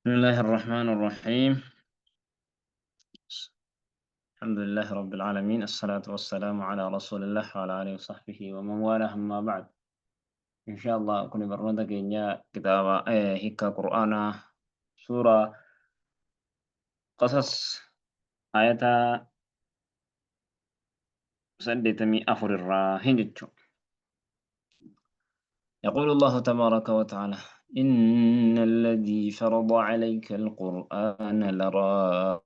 بسم الله الرحمن الرحيم. الحمد لله رب العالمين، الصلاة والسلام على رسول الله وعلى آله وصحبه ومن والاه، أما بعد. إن شاء الله كن برنامج كينيا كتاب هيكا قرآن سورة قصص آية 84 الراهن. يقول الله تبارك وتعالى: إن الذي فرض عليك القرآن لراد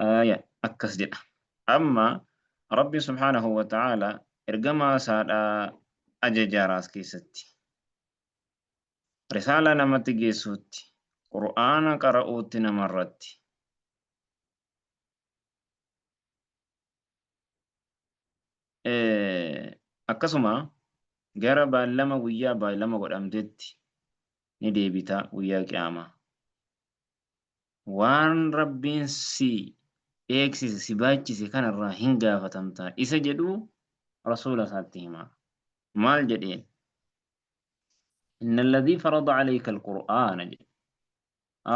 آية akkas jedha. Amma Rabbi subhaanahu wa ta'ala ergamaa isaadhaa ajajaaraas keessatti risaalaa namatti geessuutti, qur'aana qara'uutti namarratti. Akkasuma gara baallama guyyaa baallama godhamtetti ni deebita guyyaa qiyaamaa. Waan Rabbiin si eegsise, si baachise kanarraa hin gaafatamta isa jedhu rasuula isaatti hima. Maal jedheen? Inna alladhii farada alayka alqur'aana jedhe.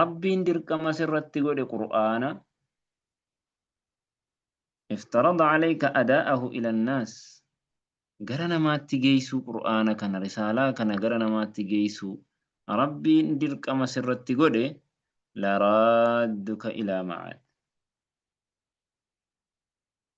Rabbiin dirqama sirratti godhe qur'aana, iftarada alayka adaa'ahu ila annaas, gara namaatti geeysuu, qur'aana kana, risaalaa kana gara namaatti geeysuu Rabbiin dirqama sirratti godhe, laraadduka ilaa ma'aad,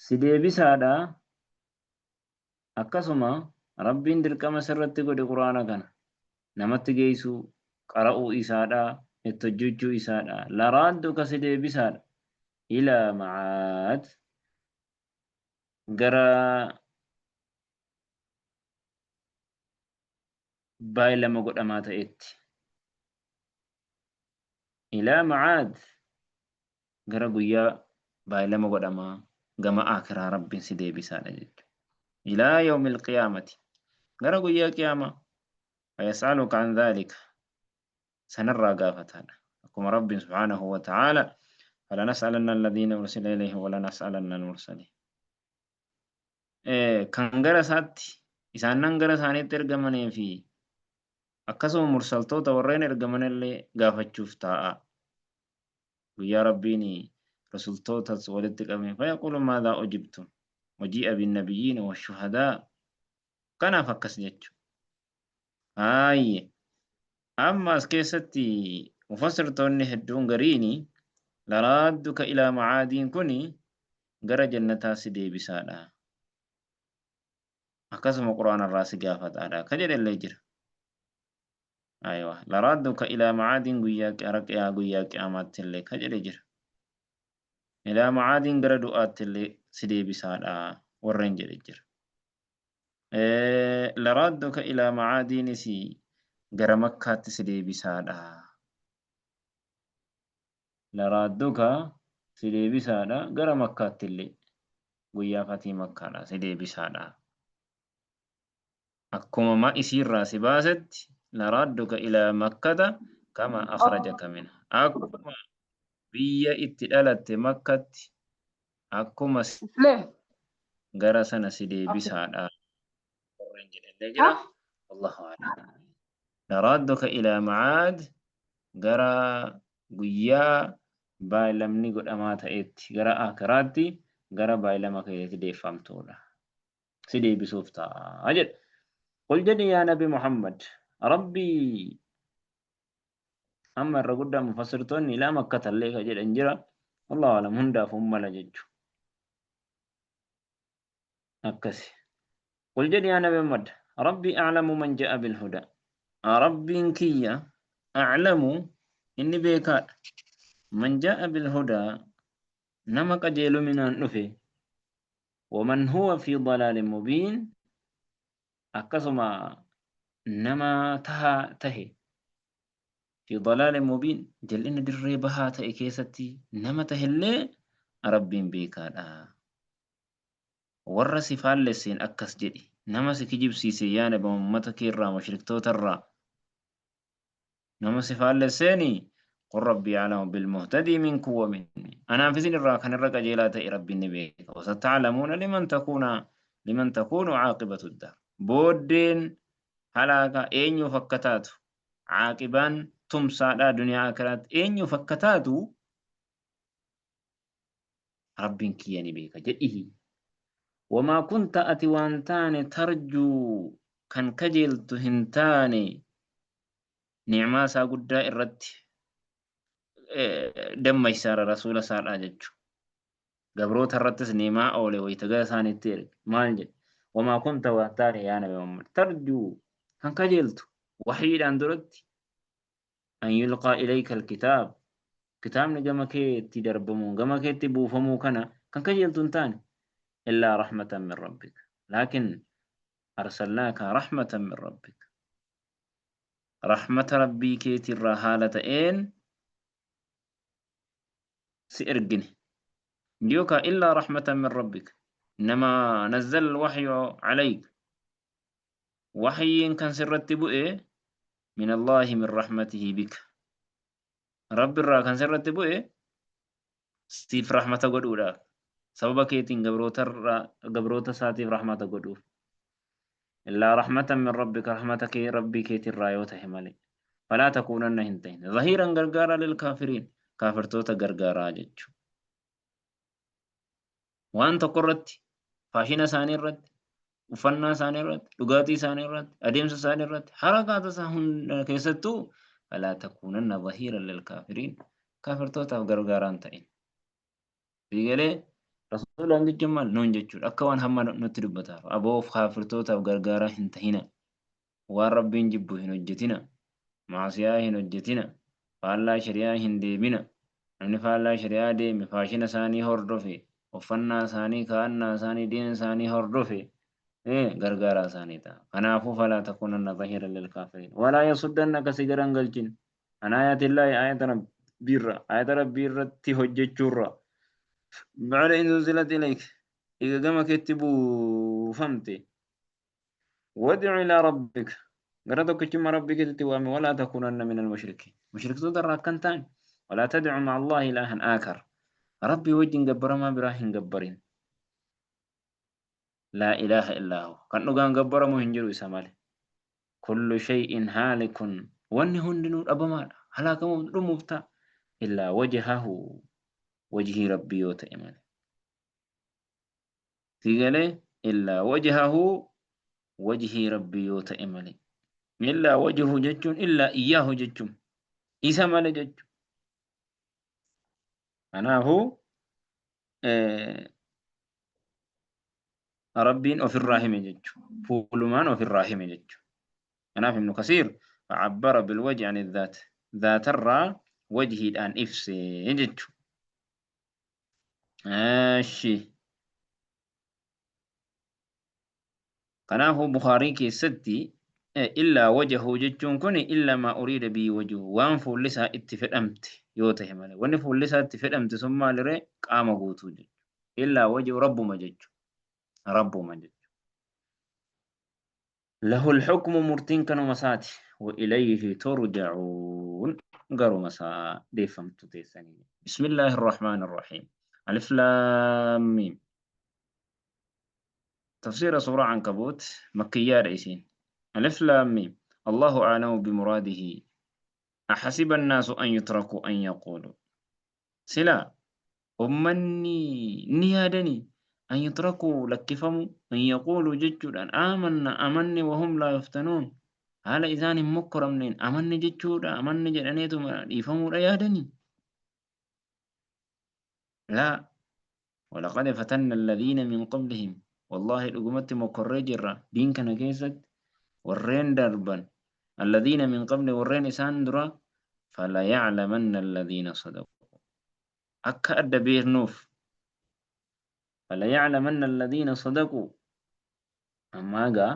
si deebisaadha. Akkasuma Rabbiin dirqama sirratti godhe qur'aana kana namatti geeysuu, qara'uu isaadha, itti hojjechuu isaadha, laraadduka si deebisaadha, ilaa ma'aad, gara baay'ilama godhamaa ta'etti, ilaa ma'aad, gara guyyaa baay'ilama godhamaa gama aakiraa Rabbiin si deebisaadha jechuudha. Ilaa yawmil qiyaamati, gara guyyaa qiyaamaa, fayas'aluka an dhaalika, sanarraa gaafataadha. Akkuma Rabbiin subhaanahu wa ta'aala falanas'alanna alladhiina ursila ilayhim walanas'alanna al-mursaliin. Kan gara isaatti isaannan gara isaaniitti ergamanii fi akkasuma mursaltoota warreen ergamanillee gaafachuuf taa'a. Guyyaa Rabbiin rasultootas walitti qabee fayaquulu maadhaa ujibtum wajii'a binnabiyyiina washuhadaa. Kanaaf akkas jechu. Haayye. Amma as keessatti mufassirtoonni hedduun gariini laraadduka ilaa macaadiin kuni gara jannataa si deebisaadha. Akkasuma quraana irraa si gaafataadha ka jedhellee jira. Aywa. Laraadduka ilaa macaadiin guyyaa gara guyyaa qiyaamaatti illee ka jedhe jira. Ilaa macaadiin gara du'aatti illee si deebisaadha warreen jedhe jira. Laraadduka ilaa macaadiinis gara Makkaatti si deebisaadha. Laraadduka si deebisaadha gara Makkaatti illee, guyyaa fatii Makkaadha si deebisaadha. Akkuma ma isiirraa si baasetti, laraadduka ilaa Makkata kama akhrajaka minha. Akkuma biyya itti dhalatte Makkatti akkuma gara sana si deebisaadha. Warreen jedhellee jira. Wallahu a'lam. Laraadduka ilaa macaad, gara guyyaa baay'lamni godhamaa ta'etti, gara akiraatti, gara baay'lama keetti deeffamtuudha. Si deebisuuf ta'a jedha. Qul jedhi yaa Nabi Muhammad, Rabbii amma irra guddaa mufassirtoonni ilaa Makkatallee ka jedhan jira. Allahu alam, hundaafuu mala jechu. Akkasi. Qul jedhi yaa Nabi Muhammad, Rabbii a'lamu man ja'a bil hudaa. Rabbiin kiyya a'lamu, inni beekaadha. Man ja'a bil hudaa, nama qajeeluminaan dhufe, waman huwa fi dalaalin mubiin, akkasuma nama tahaa tahe, fi dalaalin mubiin, jal'ina dirree bahaa ta'e keessatti nama tahellee Rabbiin beekaadha. Warra si faallesseen akkas jedhi, nama si kijibsiise yaa Nabi ummata keerraa, mushriktootarraa nama si faallesseeni, qul rabbii a'lamu bilmuhtadii minkum wa minni, anaaf isin irraa kan irra qajeelaa ta'e Rabbiin ni beeka. Wasata'lamuuna liman takuuna liman takuunu caaqibatu daar, booddeen Halaaka eenyuuf akka taatu, caaqibaan tumsaadhaa duniyaa akiraatti eenyuuf akka taatu Rabbiin kiyya ni beeka jedhihi. Wamaa kunta ati waan taane tarjuu kan kajeeltu hin taane ni'maa isaa guddaa irratti dammaysaara rasuula isaadhaa jechu. Gabroota irrattis ni'maa oole wayita gara isaaniitti erge. Maal jedhe? Wamaa kunta waan taane yaa Nabi Muhammad tarjuu kan kajeeltu wahiidhaan duratti an yulqaa ilayka alkitaab kitaabni gama keetti darbamuu gama keetti buufamuu kana kan kajeeltu hin taane illaa rahmatan min rabbik laakin arsalnaaka rahmatan min rabbik rahmata rabbii keetirraa haala ta'een si ergine yookaa illaa rahmatan min rabbik nama nazzala alwahyu alayk Wahyiin kan sirratti bu'e min Allaahi min rahmatihi bika. Rabbi irraa kan sirratti bu'e siif rahmata godhuudhaaf. Sababa keetiin gabroota irraa gabroota isaatiif rahmata godhuuf. Illaa rahmatan min rabbika rahmata kee rabbii keetirraa yoo tahe malee. Falaa takuunanna hin tahin. Zahiiran gargaaraa lil kaafiriin kaafirtoota gargaaraa jechuudha. Waan tokko irratti, faashina isaanii irratti, uffannaa isaanii irratti, dhugaatii isaanii irratti, adeemsa isaanii irratti, harakaata isaa hunda keessattuu falaa takuunanna zahiiran lil kaafiriin kaafirtootaaf gargaaraa hin ta'in. Siigalee rasuulaan jechuun maal nuun jechuudha. Akka waan hamma nutti dubbataa aboo kaafirtootaaf gargaaraa hin ta'ina. Waan Rabbiin jibbu hin hojjetina. Ma'asiyaa hin hojjetina. Faallaa shari'aa hin deemina. Namni faallaa shari'aa deeme, faashina isaanii hordofe, uffannaa isaanii, kaa'annaa isaanii, deemsa isaanii hordofe, gargaaraa isaanii ta'a. Kanaafuu falaa takuunanna zahiiran lil kaafiriin. Walaa yasuddannaka si gara hin galchin. An aayatillaahi aayata Rabbiirra, aayata Rabbii irratti hojjechuurra. Ba'ada in unzilat ilayk. Eega gama keetti buufamte. Wad'u ilaa rabbika. Gara tokkichummaa Rabbii keetitti waami walaa takuunanna minal mushrikiin. Mushriktoota irraa akka hin taane. Walaa tad'u ma'a Allaahi ilaahan aakar. Rabbii wajjin gabbaramaa biraa hin gabbarin. Laa ilaaha illaa hu. Kan dhugaan gabbaramu hin jiru isa malee. Kullu shay'in haalikun. Wanni hundinuu dhabamaadha. Halaakamuuf dhumuuf ta'a. Illaa wajhahu. Wajhii Rabbii yoo ta'e malee. Si galee illaa wajhahu wajhii rabbii yoo ta'e malee. Illaa wajhu jechuun illaa iyyaahu jechuun isa malee jechuun. Kanaafuu rabbiin ofirraa hime jechuudha. Fuulumaan ofirraa hime jechuudha. Kanaaf Ibnu Kasiir facabbara bilwajhi ani dhaat dhaatarraa wajhiidhaan ibse jechuudha. Eshi. Kanaafuu Bukaarii keessatti illaa wajahuu jechuun kun illaa maa uriida bii wajhu waan fuulli isaa itti fedhamte yoo tahe malee. Wanni fuulli isaa itti fedhamte sun maaliree qaama guutuu jechuudha. Illaa wajhu rabbuma jechuudha. Rabbuma jechuudha. Lahul hukmu murtiin kanuma isaati. Wa ilayhi turja'uun garuma isaa deeffamtu teessanii. Bismillaahi irrahmaani irrahiim. Alif laam miim. Tafsiira suuraa Ankabuut makkiyyaadha isiin. Alif laam miim. Allahu a'lamu bimuraadihi. Ahasiba annaasu an yutrakuu an yaquulu. Sila ummanni ni yaadanii an yutrakuu lakkifamuu an yaquuluu jechuudhaan aamanna amanne wahum laa yuftanuun haala isaan hin mokkoramneen amanne jechuudha amanne jedhaneetuma dhiifamuudha yaadanii laa walaqad fatanna alladhiina min qablihim wallaahi dhugumatti mokkorree jirra diin kana keessatti warreen darban alladhiina min qabli warreen isaan dura falayaclamanna alladhiina sadaqu akka adda beeknuuf falayaclamanna alladhiina sadaqu ammaa gaa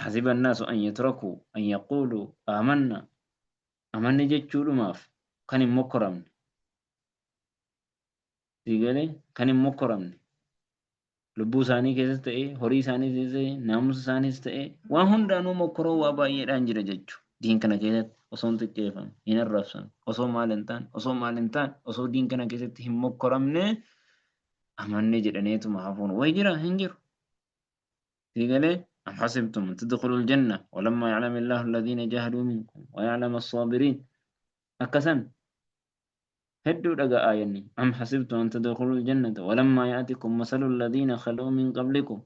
hasiba annaasu an yutrakuu an yaquuluu aamanna amanne jechuudhumaaf kan hin mokkoramne sii galee kan hin mokkoramne Lubbuu isaanii keessas ta'ee, horii isaanii keessas ta'ee, naamusa isaaniis ta'ee, waan hundaanuu mokkoroo waa baay'eedhaan jira jechu. Diin kana keessatti osoo hin xiqqeeffamne, hin arrabsamne, osoo maal hin taane, osoo maal hin taane, osoo diin kana keessatti hin mokkoramne amanne jedhaniituma hafuun wayi jira hin jiru. Sii galee? أم حسبتم أن تدخلوا الجنة ولما يعلم الله الذين جاهدوا منكم ويعلم الصابرين. أكسن هدوا لقى آيني. أم حسبتم أن تدخلوا الجنة ولما يأتكم مثل الذين خلوا من قبلكم.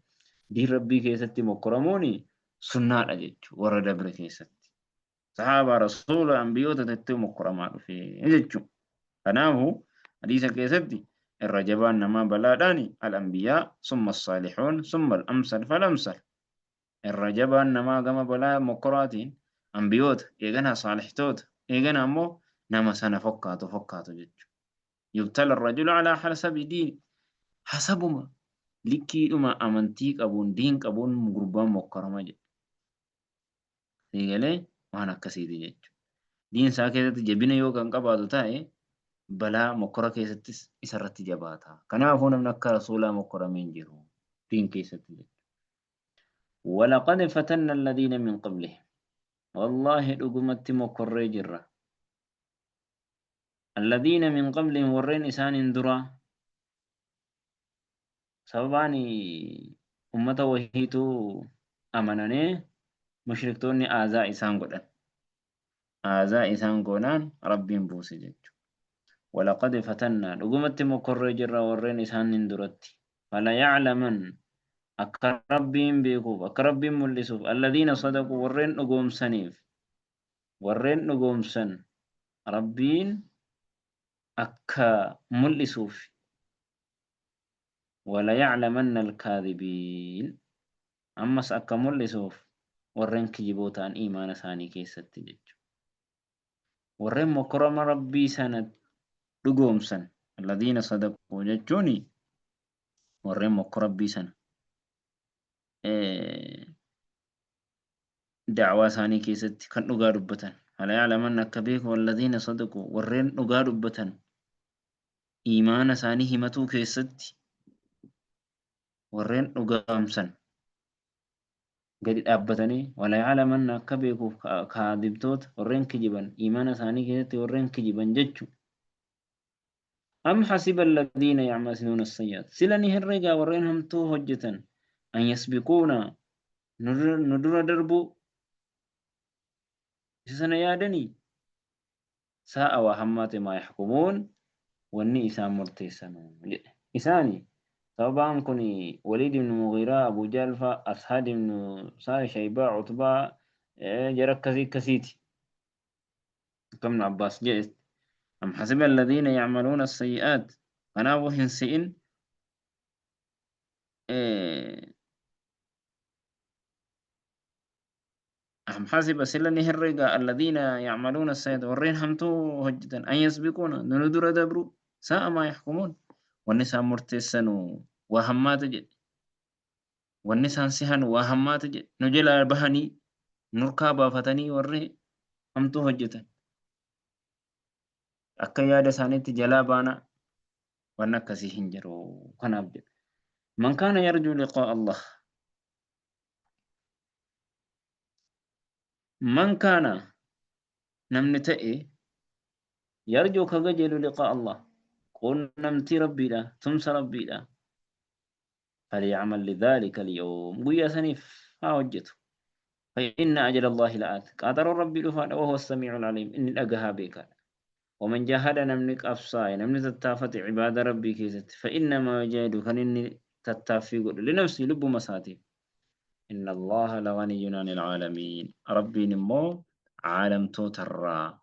دي ربي كيستي مكرموني سنة أجج ورد دبر كيستي صحابة رسول أنبيوت تتو مكرمان في أجج. كناه حديث كيستي الرجبان نما بلاداني الأنبياء ثم الصالحون ثم الأمثل فالأمثل. الرجبان نما قام بلا مكراتين أنبيوت إيغنا صالحتوت إيغنا مو نما سنة فكاتو فكاتو جج. يبتلى الرجل على حسب دين حسبما لكي أما أمنتيك أبون دين أبون مغربان مكرمة جج. إيغالي وانا كسيدي جج. دين ساكتة جبين يوكا قبادو تاي بلا مكرة كيستس إسرت جباتها. كنافون من أكا رسولا مكرة من جرو دين كيست جج. ولقد فتنا الذين من قبلهم والله رقمت مكرة جرة الذين من قبلهم ورين إسان درا سبباني أمة وهيتو أمناني مشركتوني آزاء إسان قدن آزاء إسان قدن ربين بوسي جج. ولقد فتنا رقمت مكرة جرة ورين إسان درت فلا يعلمن أكربين بيكوب أكربين ملسوف الذين صدقوا ورين نقوم سنيف ورين نقوم سن ربين أكا ملسوف ولا يعلمن الكاذبين أمس أكا ملسوف ورين كجبوتان إيمان ثاني كيست تجج ورين مكرم ربي سنة نقوم سن الذين صدقوا ججوني ورين مكربي سنة دعوة ثاني كيست كان نقاربتن فلا يعلمن كبيك والذين صدقوا ورين نقاربتن إيمان ثاني همتو كيست ورين نقامسن قد أبتني ولا يعلمن كبيك كاذبتوت ورين كجبا إيمان ثاني كيست ورين كجبا جتشو. أم حسب الذين يعملون السيئات سلني هرقا ورين هم تو هجة أن يسبقونا ندر دربو سنة يادني ساء وهمات ما يحكمون واني إسان مرتيسان إساني طبعا كوني وليد بن مغيرة أبو جالفة أصحاب بن صالح شيبة عتبة جرك كسي كسيتي كم عباس جئت. أم حسب الذين يعملون السيئات أنا هنسئن أم حسب سلني هرقا الذين يعملون السيئات ورين همتو هجة أن يسبقون ندر دبرو ساء ما يحكمون والنساء مرتسن وهمات جد والنساء سهن وهمات جد نجلا بهني نركابا فتني وري همتو هجة أكا يادا سانيت جلابانا ونكسي هنجرو كناب من كان يرجو لقاء الله من كان نمنتئ يرجو كجل لقاء الله قل نمتي ربي لا تمس ربي لا فليعمل لذلك اليوم قويا سنيف ها وجته فإن أجل الله لآت قدر ربي لفان وهو السميع العليم إن الأقها بك. ومن جاهد نملك أفصاي نملك تتافت عباد ربي كيست فإنما يجاهد كان تتافي لنفسي لب مساتي إن الله لغني عن العالمين ربي نمو عالم توتر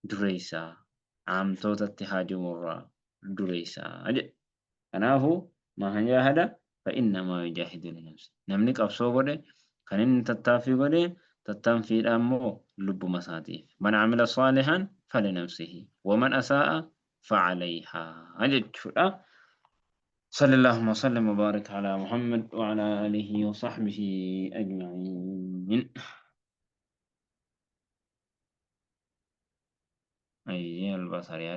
دريسا عام توتر تهاجم دريسا أناه ما جاهد فإنما يجاهد لنفسه نملك أفصو كان تتافي قد تتنفي الأمو لب مساتي من عمل صالحا فلنفسه ومن أساء فعليها. صلى اللهم وسلم وبارك على محمد وعلى آله وصحبه أجمعين. أي البصر.